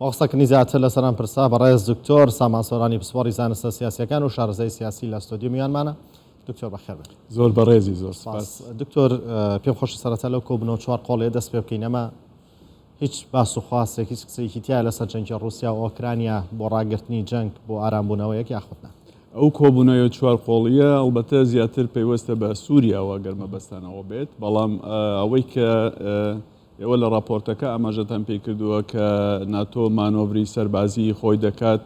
بۆ قسەکردنی زیاتر لەسەر ئەم پرسە بەڕێز دکتۆر سامان سۆرانی پسپۆڕی زانستە سیاسیەکان و شارەزای سیاسی لە ستۆدیۆ میوانمانە. دکتۆر بەخێر بێن. زۆر بەڕێزی زۆر سپاس. دکتۆر پێم خۆشە سەرەتا لەو کۆبوونەوە چوار قۆڵیە دەست پێ بکەین. ئەمە هیچ باس و خواسێک هیچ قسەیەکی تیا لەسەر جەنگی ڕووسیا و ئۆکرانیا بۆ ڕاگرتنی جەنگ بۆ ئارامبوونەوەیەک یاخود نا؟ ئەو کۆبوونەوە چوار قۆڵیە ئەڵبەتە زیاتر پەیوەستە بە سووریاوە گەر مەبەستان ئەوە بێت، بەڵام ئەوەی کە ئێوە لە ڕاپۆرتەکە ئاماژەتان پێی کردووە کە ناتۆ مانۆڤری سەربازیی خۆی دەکات،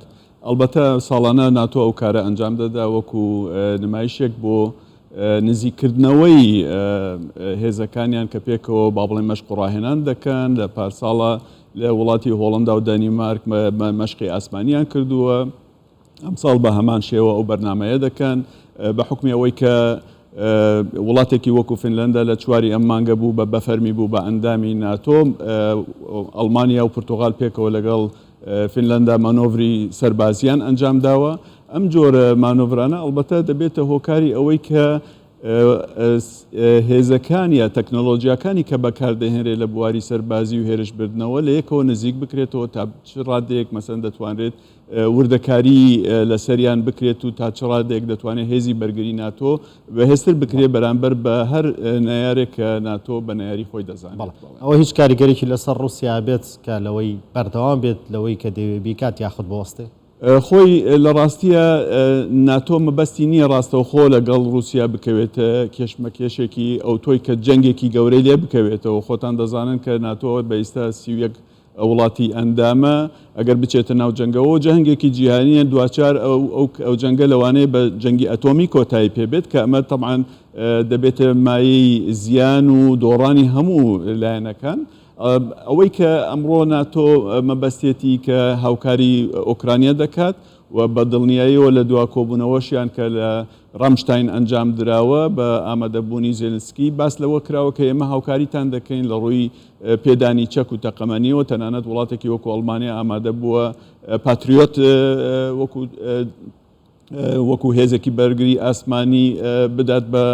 ئەڵبەتە ساڵانە ناتۆ ئەو کارە ئەنجام دەدا وەکو نمایشێک بۆ نزیککردنەوەی هێزەکانیان کە پێکەوە با بڵێن مەشق و ڕاهێنان دەکەن. لە پارساڵە لە وڵاتی هۆڵندا و دانیمارک مەشقی ئاسمانیان کردووە. ئەمساڵ بە هەمان شێوە ئەو بەرنامەیە دەکەن بە حوکمی ئەوەی کە وڵاتێکی وەکو فینلەندا لە چواری ئەم مانگە بوو بە بەفەرمی بوو بە ئەندامی ناتۆ، ئەڵمانیا و پرتوغال پێکەوە لەگەڵ فینلەندا مانۆڤری سەربازیان ئەنجام داوە. ئەم جۆرە مانۆڤرانە ئەڵبەتە دەبێتە هۆکاری ئەوەی کە هێزەکان یا تەکنەلۆجیاکانی کە بەکاردەهێنرێت لە بواری سەربازی و هێرشبردنەوە لە یەکەوە نزیک بکرێتەوە تا چ ڕادەیەک مەسەن دەتوانرێت وردەکاری لەسەریان بکرێت و تا چ ڕادەیەک دەتوانێت هێزی بەرگری ناتۆ بەهێزتر بکرێت بەرامبەر بە هەر نەیارێک کە ناتۆ بە نەیاری خۆی دەزانێت. بەڵێ. ئەوە هیچ کاریگەریی لەسەر ڕووسیا بێت کە لەوەی بەردەوام بێت لەوەی کە دەیەوێت بیکات یاخود بوەستێ؟ خۆی لە ڕاستییا ناتۆ مەبەستی نییە ڕاستەوخۆ لەگەڵ ڕووسیا بکەوێتە کێشمەکێشێکی ئەوتۆی کە جەنگێکی گەورەی لێ بکەوێتەوە. خۆتان دەزانن کە ناتۆ بە ئیستا 31 وڵاتی ئەندامە، ئەگەر بچێتە ناو جەنگەوە جهنگێکی جیهانیە، دواچار ئەو جەنگە لەوانەیە بە جەنگی ئەتۆمی کۆتایی پێ بێت، کە ئەمە تەبعەن دەبێتە مایەی زیان و دۆڕانی هەموو لایەنەکان. ئەوەی کە ئەمڕۆ ناتۆ مەبەستێتی کە هاوکاری ئۆکرانیا دەکات و بە دڵنیاییەوە لە دوا کۆبوونەوەشیان کە لە ڕامشتاین ئەنجام دراوە بە ئامادەبوونی زێلنسکی باس لەوە کراوە کە ئێمە هاوکاریتان دەکەین لە ڕووی پێدانی چەک و تەقەمەنیەوە، تەنانەت وڵاتێکی وەکو ئەڵمانیا ئامادە بووە پاتریۆت وەکو وەکو هێزێکی بەرگری ئاسمانی بدات بە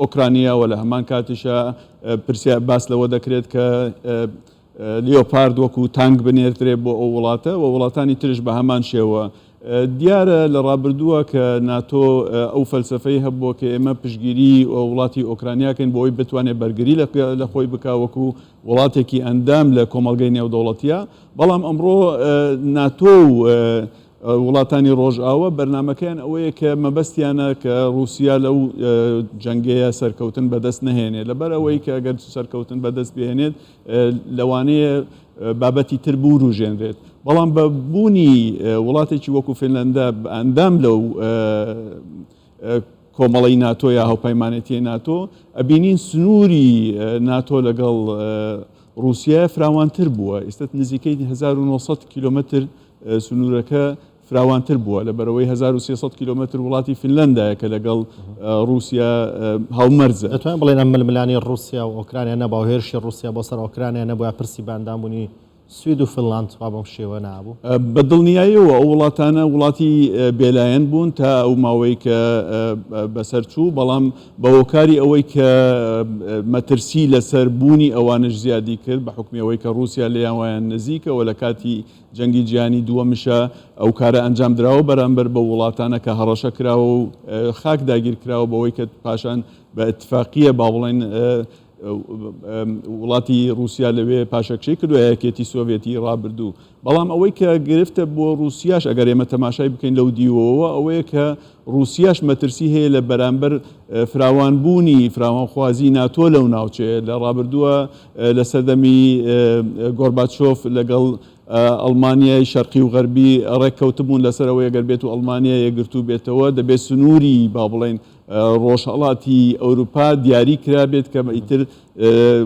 ئۆکرانیا و لە هەمان کاتیشا پرسیار باس لەوە دەکرێت کە لیۆپارد وەکو تانک بنێردرێ بۆ ئەو وڵاتە و وڵاتانی ترش بە هەمان شێوە. دیارە لە ڕابردووە کە ناتۆ ئەو فەلسەفەی هەبووە کە ئێمە پشتگیری وڵاتی ئۆکرانیا کەین بۆ ئەوەی بتوانێت بەرگری لە خۆی بکا وەکو وڵاتێکی ئەندام لە کۆمەڵگەی نێودەوڵەتیە، بەڵام ئەمڕۆ ناتۆ و وڵاتانی ڕۆژئاوا بەرنامەکەیان ئەوەیە کە مەبەستیانە کە ڕووسیا لەو جەنگەیە سەرکەوتن بەدەست نەهێنێت، لەبەر ئەوەی کە ئەگەر سەرکەوتن بەدەست بهێنێت لەوانەیە بابەتی تر بوروژێنرێت، بەڵام بە بوونی وڵاتێکی وەکو فینلەندا ئەندام لەو کۆمەڵەی ناتۆ یا هاوپەیمانێتیی ناتۆ، ئەبینین سنووری ناتۆ لەگەڵ ڕووسیا فراوانتر بووە، ئێستا نزیکەی 1900 کیلۆمەتر سنوورەکە فراوانتر بووە، لەبەرئەوەی 1300 کیلۆمەتر وڵاتی فینلەندایە کە لەگەڵ ڕووسیا هاومەرزە. دەتوانین بڵێین ئەم ململانێی ڕووسیا و ئۆکرانیا نەبا و هێرشی ڕووسیا بۆ سەر ئۆکرانیا نەبوایە پرسی بە ئەندامبوونی سوید و فنلاند وا بەم شێوە نابوو؟ بە دڵنیاییەوە ئەو وڵاتانە وڵاتی بێلایەن بوون تا ئەو ماوەی کە بەسەر چوو، بەڵام بە هۆکاری ئەوەی کە مەترسی لەسەر بوونی ئەوانش زیادی کرد بە حوکمی ئەوەی کە ڕووسیا لێیان وایان نزیکە و لە کاتی جەنگی جیهانی دووەمشا ئەو کارە ئەنجام دراوە بەرامبەر بەو وڵاتانە کە هەڕەشە کراوە و خاک داگیر کراوە بەوەی کە پاشان بە ئیتفاقیە با بڵێین وڵاتی ڕووسیا لەوێ پاشەکشەی کردووە یەکێتی سۆڤێتی ڕابردوو. بەڵام ئەوەی کە گرفتە بۆ ڕووسیاش ئەگەر ئێمە تەماشای بکەین لەو دیوەوە ئەوەیە کە ڕووسیاش مەترسی هەیە لە بەرامبەر فراوانبوونی فراوانخوازی ناتۆ لەو ناوچەیە. لە ڕابردووە لە سەردەمی گۆرباچۆف لەگەڵ ئەڵمانیای شەرقی و غەربی ڕێککەوتبوون لەسەر ئەوەی ئەگەر بێت و ئەڵمانیا یەکگرتوو بێتەوە دەبێت سنووری با بڵێین ڕۆژهەڵاتی ئەوروپا دیاری کرابێت کە ئیتر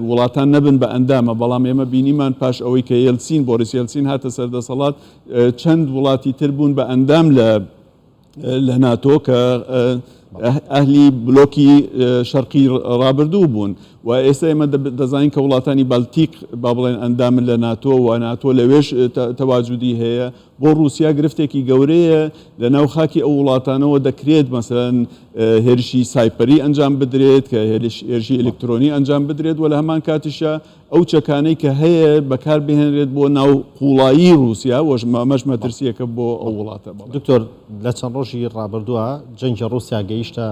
وڵاتان نەبن بە ئەندامە، بەڵام ئێمە بینیمان پاش ئەوەی کە یەلسین، بۆریس یەلسین هاتە سەر دەسەڵات چەند وڵاتی تر بوون بە ئەندام لە لە ناتۆ کە ئەهلی بلۆکی شەرقی ڕابردوو بوون و ئێستا ئێمە دەزانین کە وڵاتانی بالتیک با بڵێن ئەندامن لە ناتۆ و ناتۆ لەوێش تەواجودی هەیە. بۆ ڕووسیا گرفتێکی گەورەیە، لە ناو خاکی ئەو وڵاتانەوە دەکرێت مەسەلەن هێرشی سایپەری ئەنجام بدرێت، کە هێرشی ئەلکترۆنی ئەنجام بدرێت و لە هەمان کاتیشا ئەو چەکانەی کە هەیە بەکار بهێنرێت بۆ ناو قوڵایی ڕووسیا و ئەمەش مەترسییەکە بۆ ئەو وڵاتە. بەڵێ. دکتۆر لە چەند ڕۆژی ڕابردووە جەنگی ڕووسیا گەیشتە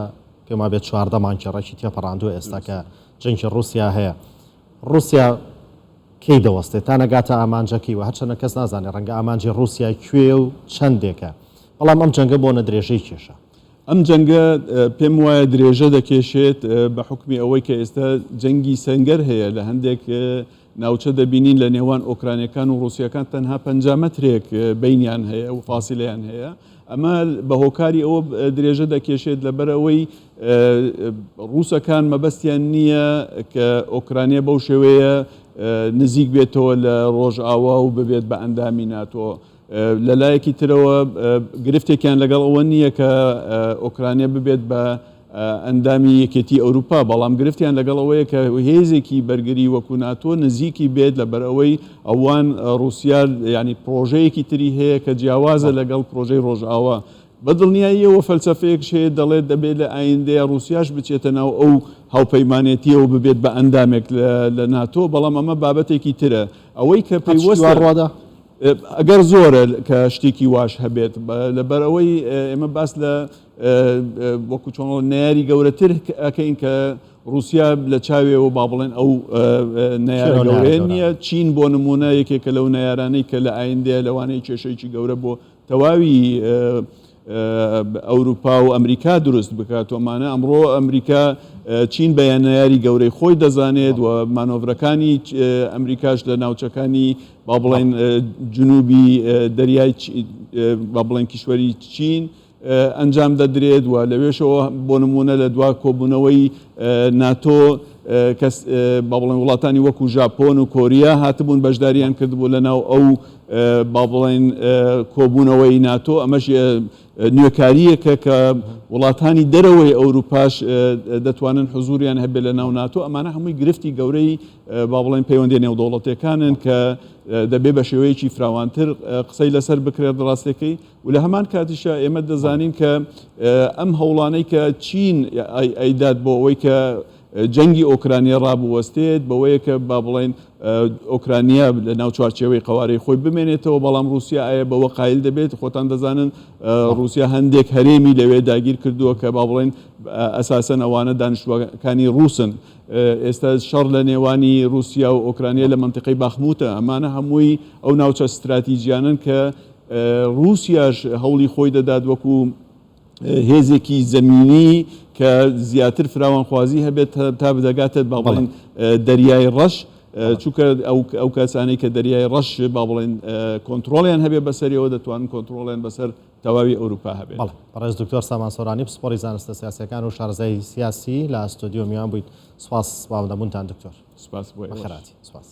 پێم وابێت 14 مانگی ڕێکی تێپەڕاندووە ئێستا کە جەنگی ڕووسیا هەیە ڕووسیا کەی دەوەستێت تا نەگاتە ئامانجەکەی و هەرچەندە کەس نازانێت ڕەنگە ئامانجی ڕووسیا کوێیە و چەندێکە بەڵام ئەم جەنگە بۆنە درێژەی کێشا. ئەم جەنگە پێم وایە درێژە دەکێشێت بە حوکمی ئەوەی کە ئێستا جەنگی سەنگەر هەیە لە هەندێک ناوچە دەبینین لە نێوان ئۆکرانیەکان و ڕووسیەکان تەنها 50 مەترێک بینیان هەیە و فاسیلەیان هەیە ئەمە بە هۆکاری ئەوە درێژە دەکێشێت لەبەر ئەوەی ڕووسەکان مەبەستیان نییە کە ئۆکرانیا بەو شێوەیە نزیک بێتەوە لە ڕۆژئاوا و ببێت بە ئەندامی ناتۆ. لە لایەکی ترەوە گرفتێکیان لەگەڵ ئەوە نییە کە ئۆکرانیا ببێت بە ئەندامی یەکێتی ئەوروپا، بەڵام گرفتیان لەگەڵ ئەوەیە کە هێزێکی بەرگری وەکو ناتۆ نزیکی بێت لەبەر ئەوەی ئەوان ڕووسیا یانی پرۆژەیەکی تری هەیە کە جیاوازە لەگەڵ پرۆژەی ڕۆژئاوا. بە دڵنیاییەوە فەلسەفەیەکش هەیە دەڵێت دەبێت لە ئایندەیا ڕووسیاش بچێتە ناو ئەو هاوپەیمانێتییەوە ببێت بە ئەندامێک لە ناتۆ، بەڵام ئەمە بابەتێکی ترە. ئەوەی کە پەیوەستە. ئەگەر زۆرە کە شتێکی واش هەبێت، لەبەرئەوەی ئێمە باس لە وەکو چۆن نەیاری گەورەتر ئەکەین کە ڕووسیا لە چاوێەوە با بڵێن ئەو نەیارە گەورەیە نییە. چین بۆ نمونە یەکێکە لەو نەیارانەی کە لە ئایندەیە لەوانەیە کێشەیەکی گەورە بۆ تەواوی ئەوروپا و ئەمریکا دروست بکات. ئەمانە ئەمڕۆ ئەمریکا چین بە نەیاری گەورەی خۆی دەزانێت و مانۆڤرەکانی ئەمریکاش لە ناوچەکانی با بڵێن جنوبی دەریای با بڵێن کیشوەری چین ئەنجام دەدرێت و لەوێشەوە بۆ نمونە لە دوا کۆبوونەوەی ناتۆ کەس با بڵێن وڵاتانی وەکو ژاپۆن و کۆریا هاتبوون بەشداریان کردبوو لە ناو ئەو با بڵێن کۆبوونەوەی ناتۆ، ئەمەش نوێکارییەکە کە وڵاتانی دەرەوەی ئەوروپاش دەتوانن حزوریان هەبێت لە ناو ناتۆ. ئەمانە هەمووی گرفتی گەورەی با بڵێن پەیوەندیە نێودەوڵەتیەکانن کە دەبێ بە شێوەیەکی فراوانتر قسەی لەسەر بکرێت ڕاستەکەی و لە هەمان کاتیشا ئێمە دەزانین کە ئەم هەوڵانەی کە چین ئەیدات بۆ ئەوەی کە جەنگی ئۆکرانیا ڕابوەستێت بەوەیە کە با بڵێین ئۆکرانیا لە ناو چوارچێوەی قەوارەی خۆی بمێنێتەوە، بەڵام ڕووسیا ئایا بەوە قایل دەبێت؟ خۆتان دەزانن ڕووسیا هەندێک هەرێمی لەوێ داگیر کردووە کە با بڵێین ئەساسەن ئەوانە دانیشتووەکانی ڕووسن. ئێستا شەڕ لە نێوانی ڕووسیا و ئۆکرانیا لە مەنتیقەی باخموتە. ئەمانە هەمووی ئەو ناوچە ستراتیجیانەن کە ڕووسیاش هەوڵی خۆی دەدات وەکو هێزێکی زەمینی کە زیاتر فراوانخوازی هەبێت تا بدەگاتە با بڵێن دەریای ڕەش، چونکە ئەو کەسانەی کە دەریای ڕەش با بڵێن کۆنترۆڵیان هەبێت بەسەریەوە دەتوانن کۆنترۆڵیان بەسەر تەواوی ئەوروپا هەبێت. بەڵێ بەڕێز دکتۆر سامان سۆرانی پسپۆڕی زانستە سیاسیەکان و شارەزای سیاسی لە ستۆدیۆ میوان بوویت، سوپاس بۆ ئامادەبوونتان دکتۆر. سوپاس بۆ ئێوەش. بەخێرهاتی. سوپاس.